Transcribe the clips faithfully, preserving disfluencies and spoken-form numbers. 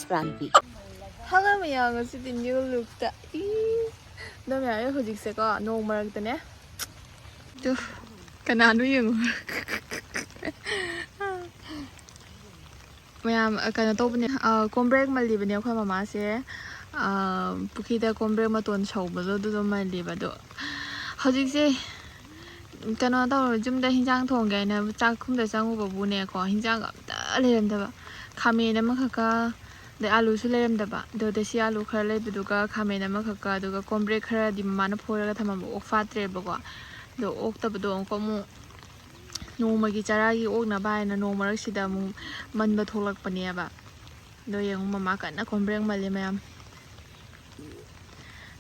ꯄ꯭ꯔꯥꯟꯕꯤ꯫ Hello ꯃꯌꯥꯝ, ꯉꯁꯤꯗꯤ new ꯂꯨꯛꯇ꯫ E, ꯑꯗꯣ ꯃꯌꯥꯝ, ꯑꯩ ꯍꯧꯖꯤꯛꯁꯦꯀꯣ, ꯅꯣꯡ ꯃꯔꯛꯇꯅꯦ꯫ ꯇꯨ, ꯀꯅꯥꯅꯣ ꯌꯦꯡꯉꯨ꯫ ꯃꯌꯥꯝ, ꯑ, ꯀꯩꯅꯣ ꯇꯧꯕꯅꯦ, ꯑ, ꯀꯣꯝꯕ꯭ꯔꯦꯛ ꯃꯜꯂꯤꯕꯅꯦ ꯑꯩꯈꯣꯏ ꯃꯃꯥꯁꯦ꯫ ꯑ, ꯄꯨꯈ꯭ꯔꯤꯗ ꯀꯣꯝꯕ꯭ꯔꯦꯛ ꯃꯇꯣꯟ ꯁꯧꯕꯗꯣ ꯑꯗꯨꯗꯣ ꯃꯜꯂꯤꯕ꯫ ꯑꯗꯣ ꯍꯧꯖꯤꯛꯁꯦ ꯀꯩꯅꯣ ꯇꯧꯔ, ꯌꯨꯝꯗ ꯍꯤꯟꯖꯥꯡ ꯊꯣꯡꯒꯦ ꯍꯥꯏꯅ ꯆꯥꯛꯈꯨꯝꯗ ꯆꯪꯉꯨꯕꯕꯨꯅꯦꯀꯣ, ꯍꯤꯟꯖꯥꯡ ꯑꯝꯇ ꯂꯩꯔꯝꯗꯕ꯫ ꯈꯥꯃꯦꯟ ꯑꯃꯈꯛꯀ, ꯑꯗꯩ ꯑꯥꯂꯨꯁꯨ ꯂꯩꯔꯝꯗꯕ꯫ ꯑꯗꯣ ꯗꯦꯁꯤ ꯑꯥꯂꯨ ꯈꯔ ꯂꯩꯕꯗꯨꯒ, ꯈꯥꯃꯦꯟ ꯑꯃꯈꯛꯀ, ꯑꯗꯨꯒ ꯀꯣꯝꯕ꯭ꯔꯦꯛ ꯈꯔꯗꯤ ꯃꯃꯥꯅ ꯐꯣꯏꯔꯒ ꯊꯝꯃꯝꯕ, ꯑꯣꯛ ꯐꯥꯠꯇ꯭ꯔꯦꯕꯀꯣ꯫ ꯑꯗꯣ ꯑꯣꯛꯇꯕꯗꯣ ꯑꯃꯨꯛꯀ ꯑꯃꯨꯛ ꯅꯣꯡꯃꯒꯤ ꯆꯔꯥꯒꯤ ꯑꯣꯛꯅꯕ ꯍꯥꯏꯅ ꯅꯣꯡ ꯃꯔꯛꯁꯤꯗ ꯑꯃꯨꯛ ꯃꯟꯕ ꯊꯣꯛꯂꯛꯄꯅꯦꯕ꯫ ꯑꯗꯣ ꯌꯦꯡꯉꯨ, ꯃꯃꯥ ꯀꯟꯅ ꯀꯣꯝꯕ꯭ꯔꯦꯡ ꯃꯜꯂꯦ ꯃꯌꯥꯝ꯫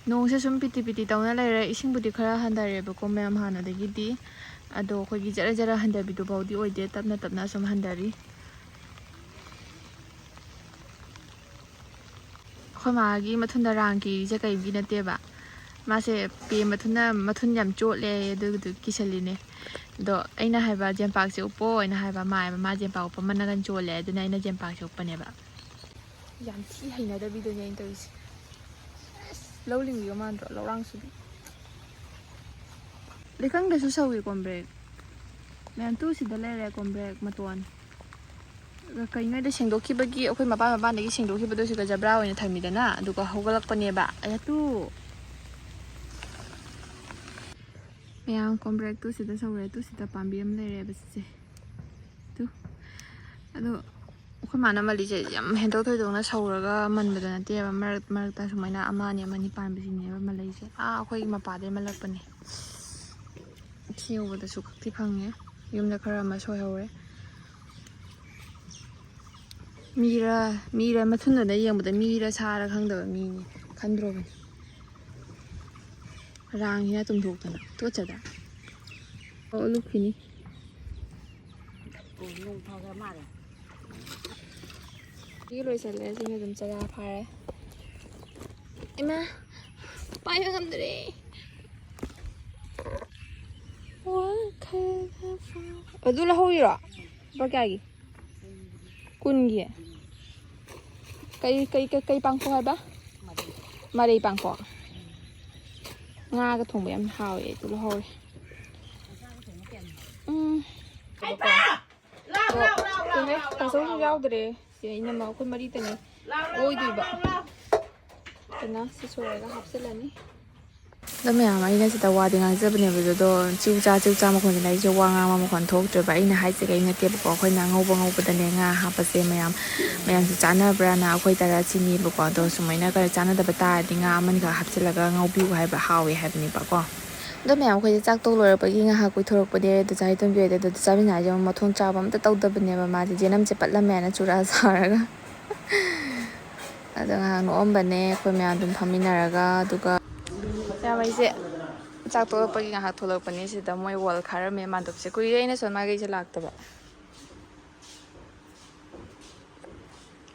ꯅꯣꯡꯁꯦ ꯁꯨꯝ ꯄꯤꯇꯤ ꯄꯤꯇꯤ ꯇꯧꯅ ꯂꯩꯔꯦ꯫ ꯏꯁꯤꯡꯕꯨꯗꯤ ꯈꯔ ꯍꯟꯊꯔꯦꯕꯀꯣ ꯃꯌꯥꯝ ꯍꯥꯟꯅꯗꯒꯤꯗꯤ꯫ ꯑꯗꯣ ꯑꯩꯈꯣꯏꯒꯤ ꯖꯔ ꯖꯔ ꯍꯟꯊꯕꯤꯗꯨ ꯐꯥꯎꯗꯤ ꯑꯣꯏꯗꯦ, ꯇꯞꯅ ꯇꯞꯅ ꯁꯨꯝ ꯍꯟꯊꯔꯤ꯫ ꯑꯩꯈꯣꯏ ꯃꯥꯒꯤ ꯃꯊꯨꯟꯗ ꯔꯥꯡ ꯀꯤꯔꯤꯁꯦ ꯀꯩꯝꯒꯤ ꯅꯠꯇꯦꯕ꯫ ꯃꯥꯁꯦ ꯄꯦ ꯃꯊꯨꯟꯅ, ꯃꯊꯨꯟ ꯌꯥꯝ ꯆꯣꯠꯂꯦ, ꯑꯗꯨꯒꯤꯗꯨ ꯀꯤꯁꯜꯂꯤꯅꯦ꯫ ꯑꯗꯣ ꯑꯩꯅ ꯍꯥꯏꯕ, "ꯖꯦꯝꯄꯥꯛꯁꯦ ꯎꯞꯄꯣ" ꯍꯥꯏꯅ ꯍꯥꯏꯕ, ꯃꯥ ꯍꯥꯏꯕ, "ꯃꯥ ꯖꯦꯝꯄꯥꯛ ꯎꯞꯄ ꯃꯅꯒꯟ ꯆꯣꯜꯂꯦ, ꯑꯗꯨꯅ ꯑꯩꯅ ꯖꯦꯝꯄꯥꯛꯁꯦ ꯎꯞꯄꯅꯦꯕ"꯫ ꯌꯥꯝ ꯊꯤ ꯍꯩꯅꯗꯕꯤꯗꯨꯅꯦ ꯑꯩꯅ ꯇꯧꯔꯤꯁꯦ꯫ ꯑꯁ, ꯂꯧ ꯂꯤꯡꯕꯤꯒ ꯃꯥꯟꯗ꯭ꯔꯣ, ꯂꯧꯔꯥꯡ ꯁꯨꯕꯤ? ꯂꯩꯀꯪꯗꯁꯨ ꯁꯧꯏ ꯀꯣꯝꯕ꯭ꯔꯦꯛ꯫ ꯃꯌꯥꯝ ꯇꯨ ꯁꯤꯗ ꯂꯩꯔꯦ ꯀꯣꯝꯕ꯭ꯔꯦꯛ ꯃꯇꯣꯟ꯫ ꯀꯩꯅꯣꯗ ꯁꯦꯡꯗꯣꯛꯈꯤꯕꯒꯤ, ꯑꯩꯈꯣꯏ ꯃꯄꯥꯟ ꯃꯄꯥꯟꯗꯒꯤ ꯁꯦꯡꯗꯣꯛꯈꯤꯕꯗꯣ ꯁꯤꯒ ꯖꯕ꯭ꯔꯥ ꯑꯣꯏꯅ ꯊꯝꯃꯤꯗꯅ, ꯑꯗꯨꯒ ꯍꯧꯒꯠꯂꯛꯄꯅꯦꯕ꯫ ꯑꯌꯥ ꯇꯨ! ꯃꯌꯥꯝ ꯀꯣꯝꯕ꯭ꯔꯦꯛ ꯇꯨ ꯁꯤꯗ ꯁꯧꯔꯦ, ꯇꯨ ꯁꯤꯗ ꯄꯥꯝꯕꯤ ꯑꯃ ꯂꯩꯔꯦꯕ ꯁꯤꯁꯦ꯫ ꯇꯨ꯫ ꯑꯗꯣ ꯑꯩꯈꯣꯏ ꯃꯥꯅ ꯃꯜꯂꯤꯁꯦ ꯌꯥꯝ ꯍꯦꯟꯗꯣꯛ ꯊꯣꯏꯗꯣꯛꯅ ꯁꯧꯔꯒ ꯃꯟꯕꯗꯣ ꯅꯠꯇꯦꯕ, ꯃꯔꯛ ꯃꯔꯛꯇ ꯁꯨꯃꯥꯏꯅ ꯑꯃ ꯑꯅꯤ, ꯑꯃ ꯑꯅꯤ ꯄꯥꯟꯕꯁꯤꯅꯦꯕ ꯃꯜꯂꯛꯏꯁꯦ꯫ ꯑꯥ, ꯑꯩꯈꯣꯏꯒꯤ ꯃꯄꯥꯗꯩ ꯃꯜꯂꯛꯄꯅꯦ꯫ ꯊꯤ ꯎꯕꯗꯁꯨ ꯈꯛꯇꯤ ꯐꯪꯉꯦ꯫ ꯌꯨꯝꯗ ꯈꯔ ꯑꯃ ꯁꯣꯏꯍꯧꯔꯦ꯫ ꯃꯤꯔ, ꯃꯤꯔ ꯃꯊꯨꯟꯗꯨꯗ ꯌꯦꯡꯕꯗ ꯃꯤꯔ ꯁꯥꯔ ꯈꯪꯗꯕ ꯃꯤꯅꯤ ꯈꯟꯗ꯭ꯔꯣꯕꯅꯤ꯫ ꯔꯥꯡꯁꯤꯅ ꯇꯨꯝꯊꯣꯛꯇꯅ ꯇꯣꯠꯆꯗ꯭ꯔꯥ? ꯑꯣ, ꯂꯨꯞꯈꯤꯅꯤ꯫ ꯑꯣ, ꯅꯣꯡ ꯐꯈ꯭ꯔ ꯃꯥꯜꯂꯦ꯫ ꯁꯤ ꯂꯣꯏꯁꯤꯜꯂꯦ, ꯁꯤꯅ ꯑꯗꯨꯝ ꯆꯔꯥ ꯐꯥꯔꯦ꯫ ꯏꯃꯥ, ꯄꯥꯏꯕ ꯉꯝꯗ꯭ꯔꯦ꯫ ꯋꯥꯈꯜꯅ ꯐꯥꯎ-, ꯑꯗꯨ ꯂꯧꯍꯧꯔꯤꯔꯣ? ꯂꯨꯄꯥ ꯀꯌꯥꯒꯤ? ꯀꯨꯟꯒꯤ? ꯀꯩ ꯀꯩ ꯀꯩ ꯀꯩ ꯄꯥꯡꯈꯣꯛ ꯍꯥꯏꯕ? ꯃꯔꯩ ꯄꯥꯡꯈꯣꯛ꯫ ꯉꯥꯒ ꯊꯣꯡꯕ ꯌꯥꯝ ꯍꯥꯎꯋꯦ꯫ ꯑꯩꯗꯤ ꯂꯧꯍꯧꯔꯦ꯫ ꯎꯝ꯫ ꯀꯩꯅꯣ, ꯀꯥꯡꯁꯧꯁꯨ ꯌꯥꯎꯗ꯭ꯔꯦ꯫ ꯁꯤ ꯏꯅꯝꯃ ꯑꯩꯈꯣꯏ ꯃꯔꯤꯇꯅꯦ ꯑꯣꯏꯗꯣꯏꯕ꯫ ꯑꯗꯨꯅ ꯁꯤ ꯁꯣꯏꯔꯒ ꯍꯥꯞꯆꯤꯜꯂꯅꯤ꯫ ꯑꯗꯣ ꯃꯌꯥꯝ, ꯑꯩꯅ ꯁꯤꯗ ꯋꯥꯗꯤ ꯉꯥꯡꯖꯕꯅꯦꯕ, ꯑꯗꯣ ꯆꯤꯎ ꯆꯥ ꯆꯤꯎ ꯆꯥ ꯃꯈꯣꯟꯁꯤꯅ ꯑꯩꯁꯦ ꯋꯥ ꯉꯥꯡꯕ ꯃꯈꯣꯟ ꯊꯣꯛꯇ꯭ꯔꯦꯕ꯫ ꯑꯩꯅ ꯍꯥꯏꯁꯦ ꯀꯩ ꯅꯠꯇꯦꯕꯀꯣ, ꯑꯩꯈꯣꯏꯅ ꯑꯉꯧꯕ ꯉꯧꯕꯗꯅꯦ ꯉꯥ ꯍꯥꯞꯄꯁꯦ ꯃꯌꯥꯝ, ꯃꯌꯥꯝꯁꯨ ꯆꯥꯟꯅꯕ꯭ꯔꯥꯅ ꯑꯩꯈꯣꯏ ꯇꯔꯥ ꯁꯤꯅꯤꯕꯀꯣ꯫ ꯑꯗꯣ ꯁꯨꯃꯥꯏꯅ ꯈꯔ ꯆꯥꯟꯅꯗꯕ ꯇꯥꯔꯗꯤ ꯉꯥ ꯑꯃꯅꯤꯈꯛ ꯍꯥꯞꯆꯤꯜꯂꯒ ꯉꯧꯕꯤꯌꯨ ꯍꯥꯏꯕ, ꯍꯥꯎꯋꯦ ꯍꯥꯏꯕꯅꯦꯕꯀꯣ꯫ ꯑꯗꯣ ꯃꯌꯥꯝ, ꯑꯩꯈꯣꯏꯁꯦ ꯆꯥꯛ ꯇꯣꯛ ꯂꯣꯏꯔꯛꯄꯒꯤ ꯉꯥꯏꯍꯥꯛ ꯀꯣꯏꯊꯣꯔꯛꯄꯅꯦ꯫ ꯑꯗꯣ ꯆꯥ ꯍꯩꯇꯣꯝꯕꯤ ꯍꯣꯏꯗ ꯑꯗꯨ ꯆꯥꯃꯤꯟꯅ ꯍꯥꯏꯁꯦ ꯃꯊꯣꯡ ꯆꯥꯕ ꯑꯝꯇ ꯇꯧꯗꯕꯅꯦꯕ꯫ ꯃꯥꯗꯤ ꯖꯦꯅꯝꯁꯦ ꯄꯠꯂꯝꯃꯦꯅ ꯆꯨꯔꯥ ꯁꯥꯔꯒ꯫ ꯑꯗꯣ ꯉꯥꯏꯍꯥꯛ ꯅꯣꯛꯑꯝꯕꯅꯦ ꯑꯩꯈꯣꯏ ꯃꯌꯥꯝ ꯑꯗꯨꯝ ꯐꯝꯃꯤꯟꯅꯔꯒ꯫ ꯑꯗꯨꯒ ꯃꯌꯥꯝ, ꯑꯩꯁꯦ ꯆꯥꯛ ꯇꯣꯛꯂꯛꯄꯒꯤ ꯉꯥꯏꯍꯥꯛ ꯊꯣꯛꯂꯛꯄꯅꯦ꯫ ꯁꯤꯗ ꯃꯣꯏ ꯋꯥꯜ ꯈꯥꯔꯝꯃꯦ꯫ ꯃꯥꯟꯗꯣꯞꯁꯦ ꯀꯨꯏꯔꯦ ꯑꯩꯅ ꯁꯣꯝ ꯃꯥꯏꯀꯩꯁꯦ ꯂꯥꯛꯇꯕ꯫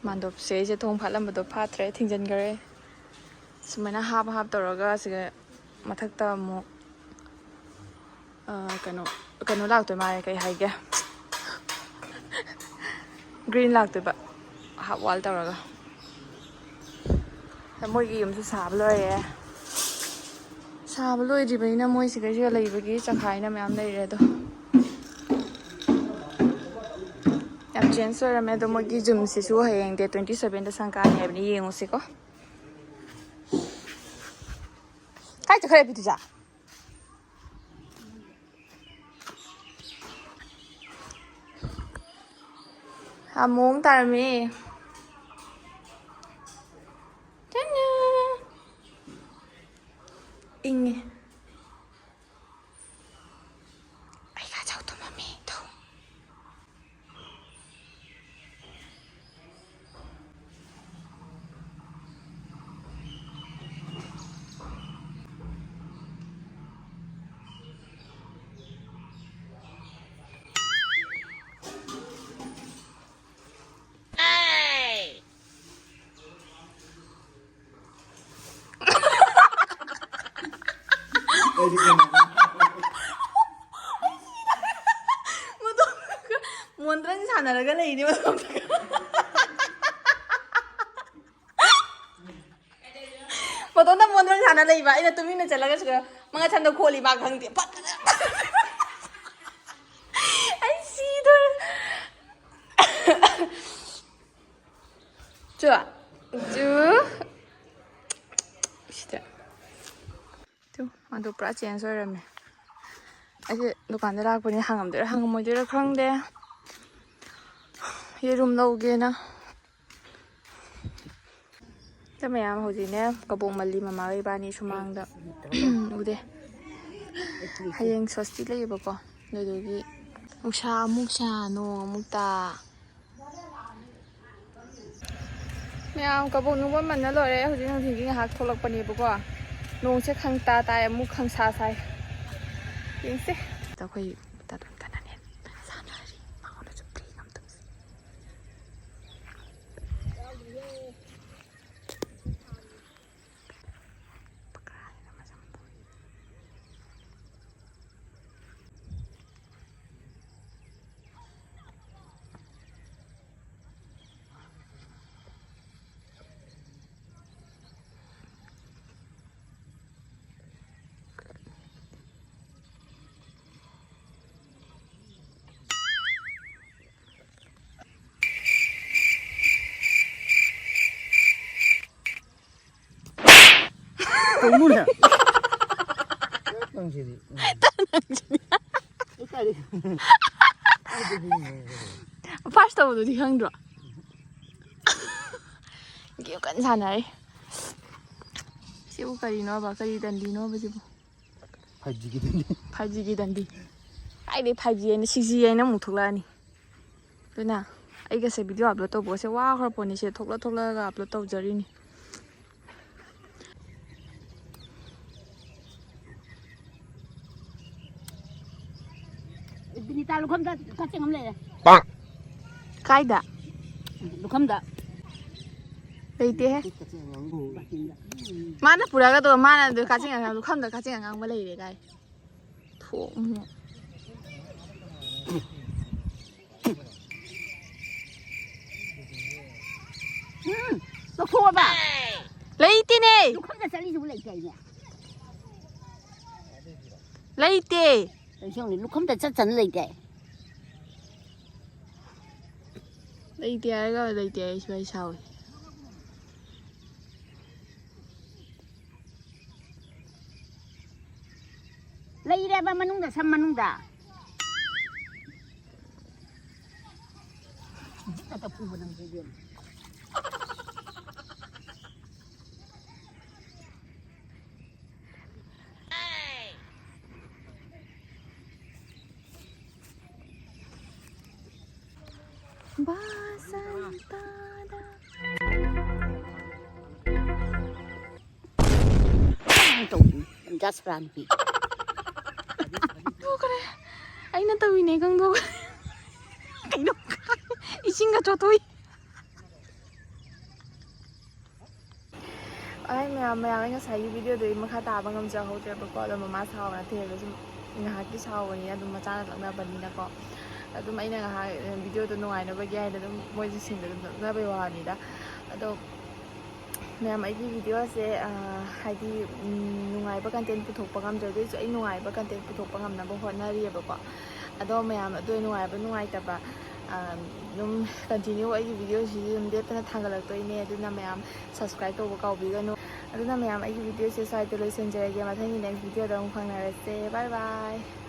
ꯃꯥꯟꯗꯣꯞꯁꯦ ꯑꯩꯁꯦ ꯊꯣꯡ ꯐꯥꯠꯂꯝꯕꯗꯣ ꯐꯥꯠꯇ꯭ꯔꯦ, ꯊꯤꯡꯖꯤꯟꯈꯔꯦ꯫ ꯁꯨꯃꯥꯏꯅ ꯍꯥꯞ ꯍꯥꯞ ꯇꯧꯔꯒ ꯁꯤꯒ ꯃꯊꯛꯇ ꯑꯃꯨꯛ, ꯑ, ꯀꯩꯅꯣ, ꯀꯩꯅꯣ ꯂꯥꯛꯇꯣꯏ ꯃꯥꯜꯂꯦ, ꯀꯩ ꯍꯥꯏꯒꯦ? ꯒ꯭ꯔꯤꯟ ꯂꯥꯛꯇꯣꯏꯕ, ꯍꯥꯞ ꯋꯥꯜ ꯇꯧꯔꯒ꯫ ꯃꯣꯏꯒꯤ ꯌꯨꯝꯁꯨ ꯁꯥꯕ ꯂꯣꯏꯔꯦ꯫ ꯁꯥꯕ ꯂꯣꯏꯗ꯭ꯔꯤꯕꯅꯤꯅ ꯃꯣꯏ ꯁꯤꯒꯩꯁꯤꯒ ꯂꯩꯕꯒꯤ ꯆꯈꯥꯏꯅ ꯃꯌꯥꯝ ꯂꯩꯔꯦ꯫ ꯑꯗꯣ ꯌꯥꯝ ꯆꯦꯟꯖ ꯑꯣꯏꯔꯝꯃꯦ꯫ ꯑꯗꯣ ꯃꯣꯏꯒꯤ ꯖꯤꯝꯁꯤꯁꯨ ꯍꯌꯦꯡ ꯗꯦꯠ ꯇ꯭ꯋꯦꯟꯇꯤ ꯁꯚꯦꯟꯗ ꯁꯪꯀꯥꯅꯤ ꯍꯥꯏꯕꯅꯤ, ꯌꯦꯡꯉꯨꯁꯤꯀꯣ꯫ ꯀꯥꯏ ꯆꯠꯈ꯭ꯔꯦ ꯄꯤꯇꯨꯖꯥ? ꯑꯃꯣꯡ ꯇꯥꯔꯝꯃꯦ꯫ ꯇꯟꯅ꯫ ꯏꯪꯉꯦ꯫ ꯑꯩ ꯈꯥꯖꯧ ꯇꯨꯝꯃꯝꯃꯤ꯫ ꯇꯨ꯫ ꯃꯣꯟꯗ꯭ꯔꯪ ꯁꯥꯟꯅꯔꯒ ꯂꯩꯅꯦ ꯃꯇꯣꯝꯇꯒ꯫ ꯃꯇꯣꯝꯇ ꯃꯣꯟꯗ꯭ꯔꯪ ꯁꯥꯟꯅ ꯂꯩꯕ, ꯑꯩꯅ ꯇꯨꯃꯤꯟꯅ ꯆꯠꯂꯒ ꯁꯤꯗ ꯃꯉꯛ ꯁꯝꯗ ꯈꯣꯜꯂꯤ ꯃꯥ ꯈꯪꯗꯦ꯫ ꯐꯠ-, ꯑꯩ ꯁꯤꯗꯣꯔꯦ꯫ ꯆꯨ꯫ ꯆꯨ꯫ ꯁꯤꯗ꯫ ꯇꯨ, ꯃꯥꯗꯣ ꯄꯨꯔꯥ change ꯑꯣꯏꯔꯝꯃꯦ꯫ ꯑꯩꯁꯦ ꯗꯨꯀꯥꯟꯗ ꯂꯥꯛꯄꯅꯦ, ꯍꯪꯉꯝꯗꯣꯏꯔꯥ ꯍꯪꯉꯝꯃꯣꯏꯗꯣꯏꯔꯥ ꯈꯪꯗꯦ꯫ ꯌꯦꯔꯨꯝ ꯂꯧꯒꯦꯅ꯫ ꯁꯦ ꯃꯌꯥꯝ, ꯍꯧꯖꯤꯛꯅꯦ ꯀꯕꯣꯛ ꯃꯜꯂꯤ, ꯃꯃꯥꯒ ꯏꯕꯥꯅꯤ ꯁꯨꯃꯥꯡꯗ꯫ ꯎꯗꯦ꯫ ꯍꯌꯦꯡ ꯁꯣꯁꯇꯤ ꯂꯩꯌꯦꯕꯀꯣ, ꯑꯗꯨꯗꯨꯒꯤ ꯅꯨꯡꯁꯥ ꯑꯃꯨꯛ ꯁꯥ, ꯅꯣꯡ ꯑꯃꯨꯛ ꯇꯥ꯫ ꯃꯌꯥꯝ ꯀꯕꯣꯛ ꯅꯨꯡꯕ ꯃꯟꯅ ꯂꯣꯏꯔꯦ꯫ ꯍꯧꯖꯤꯛ ꯅꯨꯡꯊꯤꯜꯒꯤ ꯉꯥꯏꯍꯥꯛ ꯊꯣꯛꯂꯛꯄꯅꯦꯕꯀꯣ꯫ ꯅꯣꯡꯁꯦ ꯈꯪꯇꯥ ꯇꯥꯏ, ꯑꯃꯨꯛ ꯈꯪꯁꯥ ꯁꯥꯏ꯫ ꯌꯦꯡꯁꯦ꯫ ꯑꯩꯈꯣꯏ ꯇꯥꯇꯣꯟ ꯀꯟꯅꯅꯦ ꯁꯥꯟꯅꯔꯤ꯫ ꯃꯉꯣꯟꯗꯁꯨ ꯄ꯭ꯂꯦ ꯑꯝꯇꯪ꯫ ꯀꯩꯅꯣꯅꯦ? ꯅꯪꯁꯤꯗꯤ꯫ ꯎꯝ꯫ ꯑꯩ ꯀꯥꯏꯗꯩ-, ꯐꯥꯔꯁ ꯇꯧꯕꯗꯨꯗꯤ ꯈꯪꯗ꯭ꯔꯣ? ꯒꯦꯝ ꯀꯟꯅ ꯁꯥꯟꯅꯔꯤ꯫ ꯁꯤꯕꯨ ꯀꯔꯤꯅꯣꯕ? ꯀꯔꯤ ꯗꯟꯗꯤꯅꯣꯕ ꯁꯤꯕꯨ? ꯐꯥꯏꯚ ꯖꯤꯒꯤ ꯗꯟꯗꯤ꯫ ꯐꯥꯏꯚ ꯖꯤꯒꯤ ꯗꯟꯗꯤ꯫ ꯀꯥꯏꯗꯩ ꯐꯥꯏꯚ ꯖꯤ ꯍꯥꯏꯅ, ꯁꯤꯛꯁ ꯖꯤ ꯍꯥꯏꯅ ꯑꯃꯨꯛ ꯊꯣꯛꯂꯛꯑꯅꯤ꯫ ꯑꯗꯨꯅ ꯑꯩꯒꯁꯦ ꯚꯤꯗꯤꯑꯣ ꯑꯞꯂꯣꯗ ꯇꯧꯕꯒꯁꯦ ꯋꯥꯈ꯭ꯔ ꯄꯣꯠꯅꯤ꯫ ꯁꯤꯗ ꯊꯣꯛꯂꯛ ꯊꯣꯛꯂꯛꯑꯒ ꯑꯞꯂꯣꯗ ꯇꯧꯖꯔꯤꯅꯤ꯫ ꯕꯤꯅꯤꯇꯥ, ꯂꯨꯈꯝꯗ ꯀꯛꯆꯦꯡ ꯑꯃ ꯂꯩꯔꯦ꯫ ꯀꯥꯏꯗ? ꯂꯨꯈꯝꯗ꯫ ꯂꯩꯇꯦꯍꯦ꯫ ꯃꯥꯅ ꯄꯨꯔꯛꯑꯒ, ꯑꯗꯨꯒ ꯃꯥꯅ ꯑꯗꯨ ꯀꯛꯆꯦꯡ ꯑꯉꯥꯡ, ꯂꯨꯈꯝꯗ ꯀꯛꯆꯦꯡ ꯑꯉꯥꯡꯕ ꯂꯩꯔꯦ ꯀꯥꯏ꯫ ꯊꯣꯛ ꯑꯃꯨꯛ꯫ ꯎꯝ, ꯂꯧꯊꯣꯛꯑꯕ? ꯂꯩꯇꯦꯅꯦ꯫ ꯂꯨꯈꯝꯗ ꯂꯩꯇꯦ꯫ ꯀꯩꯁꯦꯡꯅꯤ ꯂꯨꯈꯝꯗ ꯆꯠ ꯆꯠꯅ ꯂꯩꯇꯦ꯫ ꯂꯩꯇꯦ ꯍꯥꯏꯔꯒ ꯂꯩꯇꯦ ꯍꯥꯏ ꯁꯨꯃꯥꯏ ꯁꯥꯎꯋꯤ꯫ ꯂꯩꯔꯦꯕ ꯃꯅꯨꯡꯗ, ꯁꯝ ꯃꯅꯨꯡꯗ꯫ ꯍꯧꯖꯤꯛ ꯈꯛꯇ ꯐꯨꯕ ꯅꯪꯁꯦ ꯏꯕꯦꯝꯃ꯫ ꯕꯁꯟꯇꯗ꯫ ꯇꯧꯕꯅꯤ, ꯌꯥꯝ ꯖꯥꯠ ꯁꯔꯥ ꯅꯨꯄꯤ꯫ ꯇꯣꯛꯈ꯭ꯔꯦ꯫ ꯑꯩꯅ ꯇꯧꯔꯤꯅꯦ ꯈꯪꯗꯣꯛꯈ꯭ꯔꯦ꯫ ꯀꯩꯅꯣ? ꯏꯁꯤꯡꯒ ꯆꯣꯠꯊꯣꯛꯏ꯫ ꯑꯩ ꯃꯌꯥꯝ, ꯃꯌꯥꯝ, ꯑꯩ ꯉꯁꯥꯏꯒꯤ video ꯗꯨ ꯑꯩ ꯃꯈꯥ ꯇꯥꯕ ꯉꯝꯖꯍꯧꯗ꯭ꯔꯦꯕꯀꯣ꯫ ꯑꯗꯣ ꯃꯃꯥ ꯁꯥꯎꯔ ꯊꯦꯡꯉꯦ꯫ ꯁꯨꯝ ꯉꯥꯏꯍꯥꯛꯀꯤ ꯁꯥꯎꯕꯅꯤꯅ, ꯑꯗꯨꯝ ꯃꯆꯥꯅ ꯂꯛꯅꯕꯅꯤꯅꯀꯣ꯫ ꯑꯗꯨꯝ ꯑꯩꯅ ꯉꯥꯏꯍꯥꯛ, video ꯗꯣ ꯅꯨꯡꯉꯥꯏꯅꯕꯒꯤ ꯍꯥꯏꯅ ꯑꯗꯨꯝ ꯃꯣꯏꯁꯦ ꯁꯤꯡꯗ ꯑꯗꯨꯝ ꯂꯛꯅꯕꯩ ꯋꯥꯅꯤꯗ꯫ ꯑꯗꯣ ꯃꯌꯥꯝ, ꯑꯩꯒꯤ video ꯁꯦ, ꯑ, ꯍꯥꯏꯗꯤ, ꯎꯝ, ꯅꯨꯡꯉꯥꯏꯕ content ꯄꯨꯊꯣꯛꯄ ꯉꯝꯗ꯭ꯔꯦ꯫ ꯑꯗꯨ ꯑꯣꯏꯁꯨ ꯑꯩ ꯅꯨꯡꯉꯥꯏꯕ content ꯄꯨꯊꯣꯛꯄ ꯉꯝꯅꯕ ꯍꯣꯠꯅꯔꯤꯑꯕꯀꯣ꯫ ꯑꯗꯣ ꯃꯌꯥꯝ, ꯑꯗꯨ ꯅꯨꯡꯉꯥꯏꯕ ꯅꯨꯡꯉꯥꯏꯇꯕ, ꯑ, ꯑꯗꯨꯝ continue ꯑꯩꯒꯤ video ꯁꯤꯗꯤ ꯑꯗꯨꯝ ꯂꯦꯞꯇꯅ ꯊꯥꯡꯒꯠꯂꯛꯇꯣꯏꯅꯦ꯫ ꯑꯗꯨꯅ ꯃꯌꯥꯝ subscribe ꯇꯧꯕ ꯀꯥꯎꯕꯤꯒꯅꯨ꯫ ꯑꯗꯨꯅ ꯃꯌꯥꯝ, ꯑꯩꯒꯤ video ꯁꯦ ꯁ꯭ꯋꯥꯏꯗ ꯂꯣꯏꯁꯤꯟꯖꯔꯒꯦ꯫ ꯃꯊꯪꯒꯤ next video ꯗ ꯑꯃꯨꯛ ꯐꯪꯅꯔꯁꯦ꯫ Bye bye꯫